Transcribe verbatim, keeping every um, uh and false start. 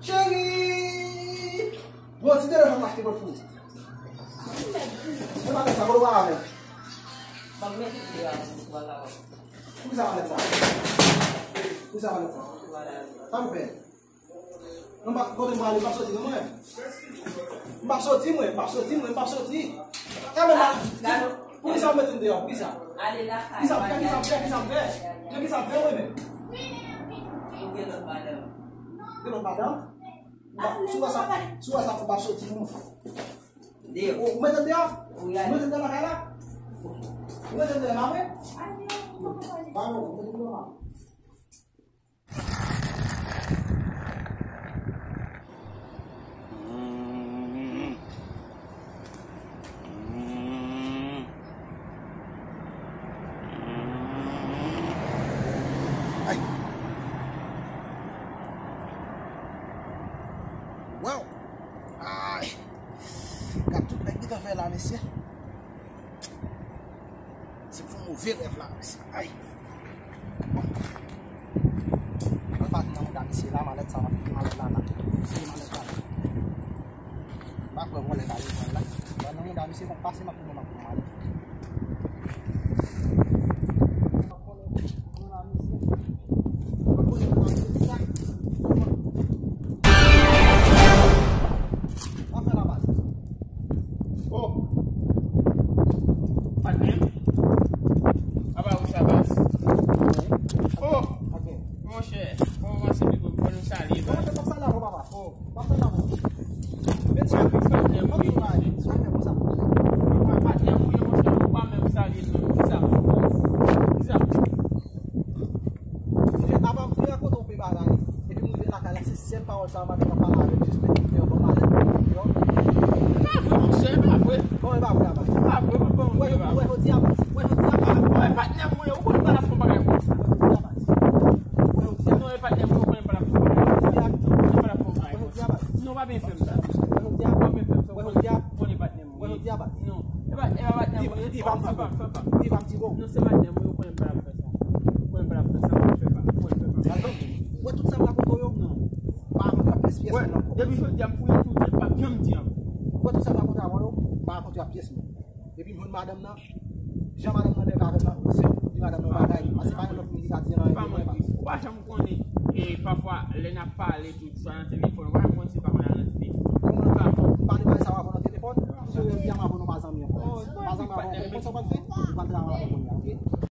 Cheri! Bon, ti dele jan m achte pou ou. Se pa sa, bolo pa avè. Poukisa pa mèt sa? Poukisa pa mèt sa? Sa m fè? Non, pa, kote m prale, m p ap soti, non, mwen. M p ap soti, mwen, m p ap soti, mwen, m p ap soti. Gade la, gade. Poukisa w mete m deyò? Poukisa? Ale lakay. Kisa m fè, kisa m fè, kisa m fè? Men kisa m fè, mwen menm? Ou gen lòt madanm. Gen lòt madanm? Si w wè sa, si w wè sa, m p ap soti, non. Deyò. Ou, ou mete m deyò? Ou mete m deyò lakay la? Ou mete m deyò la, mwen? Ba non, ou mete m deyò la. Ay. Wow. Ay. Gad tout nèg gentan fè la, mesye. Se pou move rèv la, mesye. Ay. Mwen pati nan mouda misye la, malèt sa, malèt la la. Se malèt la la. M pa kwè mwen lè gade mwen la. Mwen nan mouda misye, bon, pase m ap tounen m ap pran malèt. Mwen konnen mwen ap fè sa. Mwen fè la baz. Oh. Patnè m. Apa ou sa baz? Oh. Ok. Monchè, kòman se pi bon? Fò nou salye baz. Monchè, pa salye avè papa. Oh. Pa salye avè. Men sa, patnè m, wi. Sa fè konsa. Apa patnè m, wi, monchè, ou pa menm salye non. Kisa? Kisa? Monchè, apa m vin rakonte yon pe bagay. Epi m rive lakay la, se sèl pawòl sa a, madanm nan pale avè m, jis mete m deyò, ban m alèz, mete m deyò. E pa vre, monchè, e pa vre. Bon, e pa vre, apa. E pa vre, mwen ban w vre, apa. Wè, jodi a, wè, jodi a, apa. Wè, patnè m, ou konnen m pa t ap fè yon bagay konsa. Wè, jodi a, apa. Non, e patnè m, ou konnen m pa t ap fè yon bagay konsa. Wè, jodi a, apa. Mwen pa t ap fè yon bagay konsa. Wè, jodi a, apa. Non, pa byen fè m sa. Wè, jodi a, apa. Pa byen fè m sa. Wè, jodi a, apa. Ou konnen patnè m. Wè, jodi a, apa. Non. E pa, e pa patnè m. Diva, diva, m ti bon. Diva, m ti bon. Non, se patnè m, ou konnen m pa t ap fè sa. Ou konnen m pa t ap fè sa, ou konnen fè pa. Ou konnen fè pa. Wè, tout sa m rakonte w yo, non. Pa rakonte a pyès, pyès moun ankò. Depi jodi a, m fouye tout, m p ap janm di ankò. Ou wè tout sa m rakonte avè w yo, pa rakonte a pyès moun. Depi m jwenn madanm nan, jan madanm nan nève avè m nan, se pou di madanm nan bagay, paske pa gen lòt moun ki ka di anyen de mwen. Ou pa janm konnen, e pafwa, lè n ap pale tout sa nan telefòn, ou pa janm konnen si pafwa n al nan telefòn. Zanmi an, frè. Pa zanmi avè w, ou konn sa w pral fè? Ou pral travay avè l kounye a, oke?